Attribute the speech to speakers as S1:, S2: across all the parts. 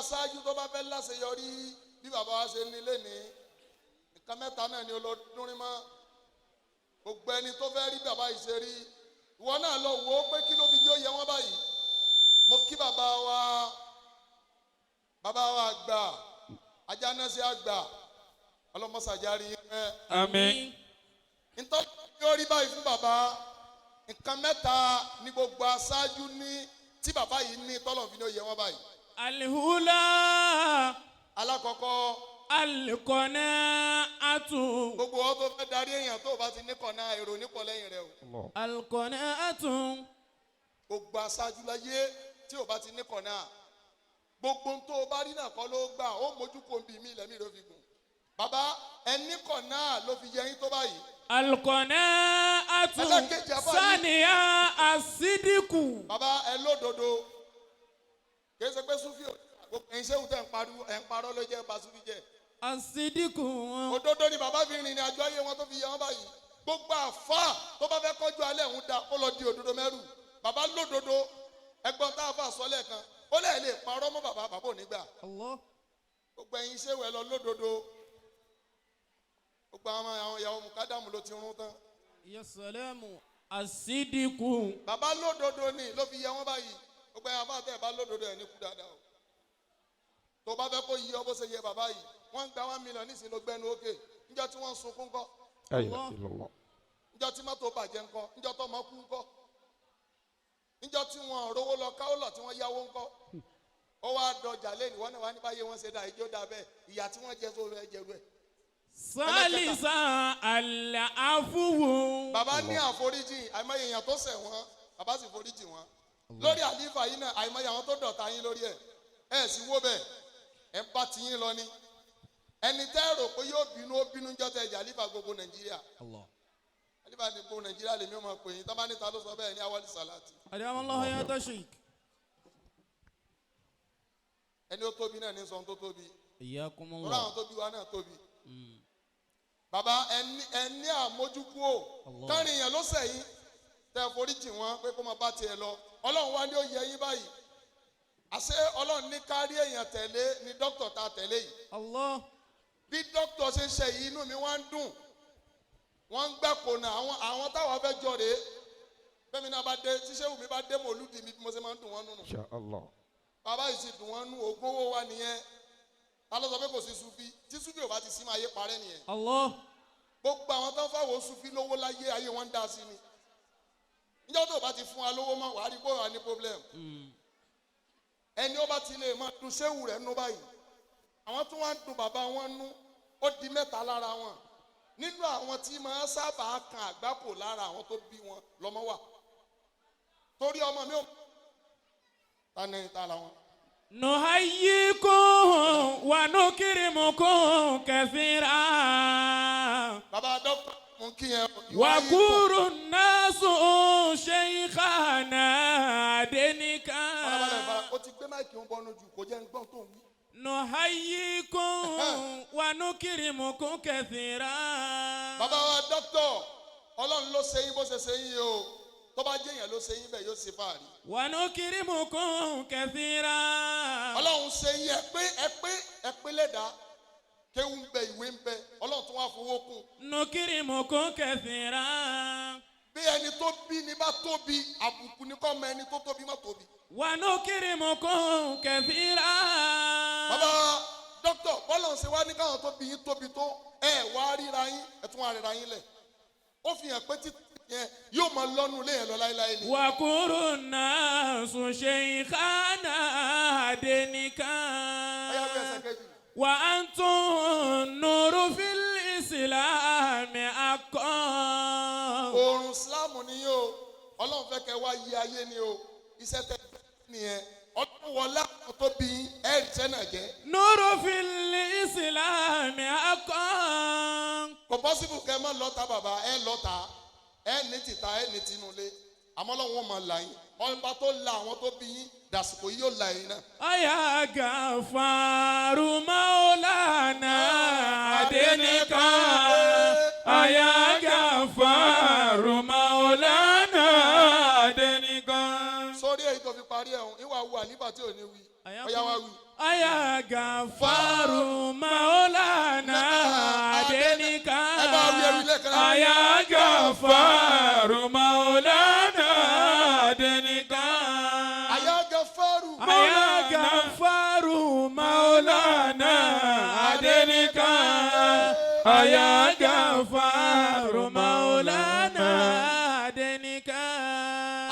S1: Aṣáájú tó bá fẹ́ láṣeyọrí bí bàbá wa ṣe ní lẹ́ni, nǹkan mẹ́ta náà ni olódúnrín mọ́. Gbogbo ẹni tó fẹ́ rí bàbá yìí ṣe rí, ìwọ náà lọ wò ó pé kí ló fi jó yẹ wọ́n báyìí. Mo kí bàbá wa, bàbá wa àgbà, ajánásí àgbà, ọlọ́mọsàjárí yín pẹ́.
S2: Àmín.
S1: Ntọ́ yóò rí báyìí fún bàbá, nǹkan mẹ́ta ní gbogbo aṣáájú ní tí bàbá yìí ní tọ́lọ̀ fi ní ó yẹ wọ́n báyìí.
S2: Alihula.
S1: Alákọ̀ọ́kọ́,
S2: Alikọ̀nàátù.
S1: Gbogbo ọ tó fẹ́ darí èèyàn, tó o bá ti ní kọ̀ọ̀nà, èrò nípọ̀ lẹ́yìn rẹ o.
S2: Alikọ̀nàátù.
S1: Gbogbo aṣáájú láyé tí o bá ti ní kọ̀ọ̀nà, gbogbo tó o bá rí náà kọ́ ló gbà ó mójú kó bí mi lẹ́mí ló fi gùn. Bàbá ẹni kọ̀ọ̀nà ló fi yẹ yín tó báyìí.
S2: Alikọ̀nàátù.
S1: Ẹlẹ́kejì, àbá yìí.
S2: Saniya asidiku.
S1: Bàbá ẹ lódodo, kì í ṣe pé sufi ò gbogbo ẹ̀yin sẹ́wù tẹ̀ ń pariwo ẹ̀ ń parọ́ ló jẹ́ bá sufi jẹ́.
S2: Asidiku.
S1: Òdodo ni bàbá fi rìnrìn àjò ayé wọn tó fi yẹ wọn báyìí. Gbogbo àfa tó bá fẹ́ kọjú alẹ́ òun da, ó lọ di òdodo mẹ́rù. Bàbá lódodo. Ẹgbọ́n tá a fà sọ lẹ́ẹ̀kan, ó lẹ́ẹ̀ lè parọ́ mọ́ bàbá, bàbá ò ní gbà.
S2: Allah.
S1: Gbogbo ẹ̀yin sẹ́wù, ẹ lọ lódodo. Gbogbo àwọn ìyàwó mùkádàmù ló ti rún tán.
S2: Yasalamu asidiku.
S1: Bàbá lódodo ni ló fi yẹ wọn báyìí. Gbogbo ẹ̀yin àbá tẹ̀ bá lódodo, ẹ̀ ní kú dáadáa o. Tó bá fẹ́ kó yí ọ bó ṣe yẹ bàbá yìí, wọ́n ń gba 1 million nísìnyí ló gbẹnu ókè. Níjọ́ tí wọ́n ń sunkún kọ́?
S3: La ilaha illallah.
S1: Níjọ́ tí mọ́tò bàjẹ́ ńkọ́? Níjọ́ tó ọmọ kú ńkọ́? Níjọ́ tí wọ́n rówó lọ káwọ́lọ̀, tí wọ́n yáwó ńkọ́? Ó wá dọjà lẹ́nu wọ́n náà wá ní báyé wọ́n ṣe dá ìjó dá bẹ́ẹ̀. Ìyà tí wọ́n jẹ tó fẹ́ jẹrú ẹ̀.
S2: Salisa alafuwu.
S1: Bàbá ní àforíjì. Àìmọye èèyàn tó ṣẹ̀ wọ́n, bàbá sì foríjì wọ́n. Lórí àlífà yìí náà, àìmọye àwọn tó dọ̀tá yín lórí ẹ̀, ẹ̀ sì wó bẹ́ẹ̀, ẹ̀ ń bá tiyín lọ ni. Ẹni tẹ́ rò pé yóò bínú, ó bínú jọ́ tẹ ẹ̀jẹ̀ àlífà gbogbo Nàìjíríà.
S2: Allah.
S1: Àlífà ní gbogbo Nàìjíríà lèmi ò máa pè yín tọ́ bá níta ló sọ bẹ́ẹ̀ ní awọ́lì sàlátì.
S2: Adamallahu ya tashik.
S1: Ẹni ó tóbi náà ní sọ tó tóbi. Lọ́rọ̀
S2: Iyakumullah.
S1: àwọn tó bí wa náà tóbi. Bàbá, ẹni àmójúkú o.
S2: Allah.
S1: Kárin èèyàn ló sẹ̀yìn tẹ foríjì wọn pé kó máa bá tiẹ̀ lọ, Ọlọ́run wá ní ó yẹ yín báyìí. Àṣé Ọlọ́run ní kárí èèyàn tẹ̀lé ní dókítà tá a tẹ̀lé yìí.
S2: Allah.
S1: Bí dókítà ṣe ń ṣe yìí, inú mi wá ń dùn. Wọ́n ń gbẹ́ kònà àwọn táwọn fẹ́ jọ rèé. Bẹ́ẹ̀ mi náà bá dé, tíṣẹ́wù mi bá dé mòlúdi mi, bí mo ṣe máa ń dùn wọ́n nù.
S3: Insha Allah.
S1: Bàbá yìí sì dùn wọ́n nù. Ogún owó wa nìyẹn. Ta ló sọ pé kò sí sufi? Tí sufi ò bá ti sí, máa yé parẹ́ nìyẹn.
S2: Allah.
S1: Gbogbo àwọn tó ń fáwọn sufi lówó láyé, ayé wọn ń dá sí ni. Níjọ́ tó o bá ti fún wa lówó mọ́, wàá rí kó wà ní problem. Ẹni ó bá ti lè máa dùn séwù rẹ̀ nú báyìí, àwọn tó wá ń dùn bàbá wọn nú, ó di mẹ́ta lára wọn. Nínú àwọn tí máa sábà kan àgbákò lára àwọn tó bí wọn lọ́mọ wà, torí ọmọ mi ò ta ni ta làwọn.
S2: Nuhayyikum wa nukrimukum kathira.
S1: Bàbá dókítà, mú kí yẹn.
S2: Wa kuru nasu shaykhana adenika.
S1: Farabalẹ̀ fara, o ti gbé mic ń bọ́nu jù, kò jẹ́ ń gbọ́n tó ń wí.
S2: Nuhayyikum wa nukrimukum kathira.
S1: Bàbá wa dókítà, Ọlọ́run ló ṣe yín bó ṣe ṣe yín o. Tó bá jẹ́ èèyàn ló ṣe yín bẹ́ẹ̀, yóò ṣe fàárí.
S2: Wa nukrimukum kathira.
S1: Ọlọ́run ṣe yín, ẹ pé, ẹ pé, ẹ pé lẹ́dàá. Kéwù ń bẹ, ìwé ń bẹ, Ọlọ́run tún wá fowó kún.
S2: Nukrimukum kathira.
S1: Bí ẹni tó bí ni bá tóbi, àbùkù ni kọ́ mọ ẹni tó tóbi má tóbi.
S2: Wa nukrimukum kathira.
S1: Bàbá dókítà, bọ́lá ń ṣe wá ní káwọn tó bí yín tóbi tó, ẹ wá ríra yín, ẹ tún wá ríra yín lẹ̀, ó fi hàn pé títí yẹn yóò máa lọ́nu ilé yẹn lọ láéláé ni.
S2: Wa kuru nasu shaykhana adenika.
S1: Ọyá, wí ẹsẹ̀ kejì.
S2: Wa antum nuru fil islami haqqan.
S1: Oòrùn Ìsìláàmù ni yóò, Ọlọ́run fẹ́ kẹ́ wá yí ayé ni o. Iṣẹ́ tẹ́ nìyẹn. Ọlọ́run wọlé àwọn tó bí yín, ẹ̀ rí iṣẹ́ náà jẹ́.
S2: Nuru fil islami haqqan.
S1: Kò possible kẹ́ ẹ má lọ́ta bàbá ẹ lọ́ta, ẹ ní tìta, ẹ ní tinúlé, àmọ́ Ọlọ́run ó máa là yín. Ọba tó la àwọn tó bí yín dàsìkò yìí, yóò la yín náà.
S2: Aya Gafaru Maulana Adenika. Aya Gafaru Maulana Adenika.
S1: Sórí èyí tó fi parí ẹ̀ ń ìwà wo àlífà tí ò ní wí, ọ̀yá wa wí.
S2: Aya Gafaru Maulana Adenika.
S1: Ẹ bá wí ẹrú lẹ́ẹ̀kan náà.
S2: Aya Gafaru Maulana Adenika.
S1: Aya Gafaru.
S2: Aya Gafaru Maulana Adenika. Aya Gafaru Maulana Adenika.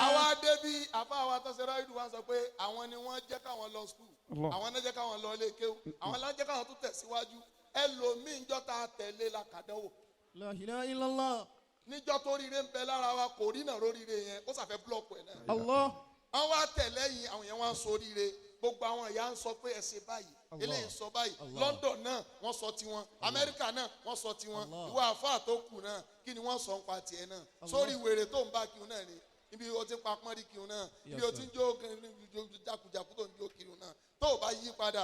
S1: Àwa débi àfa àwa tọ́sẹ̀ ráìdù wa sọ pé àwọn ni wọ́n jẹ́ káwọn lọ school, àwọn náà jẹ́ káwọn lọ ilé kéwú, àwọn náà jẹ́ káwọn tún tẹ̀síwájú. Ẹlòmíín jọ́ ta tẹ̀lé la kàdánwò.
S3: La ilaha illallah.
S1: Níjọ́ tó ríire ń bẹ lára wa, kò rí náà róríire yẹn, ó sàfẹ́ búlọ̀kù ẹ̀ náà.
S3: Allah.
S1: Wọ́n wá tẹ̀lé yìí, àwọn yẹn wá ń sọ ríire. Gbogbo àwọn ìyá ń sọ pé ẹ ṣe báyìí, eléyìí sọ báyìí. London náà wọ́n sọ tiwọn, Amẹ́ríkà náà wọ́n sọ tiwọn. Ìwọ àfáà tó kù náà, kí ni wọ́n sọ ń pa tiẹ̀ náà? Sórí wèrè tó ń bá kiri náà ni ibi o ti pa pọ́nrí kiri náà, ibi o ti ń jó jákujàku tó ń jó kiri náà, tó o bá yí padà.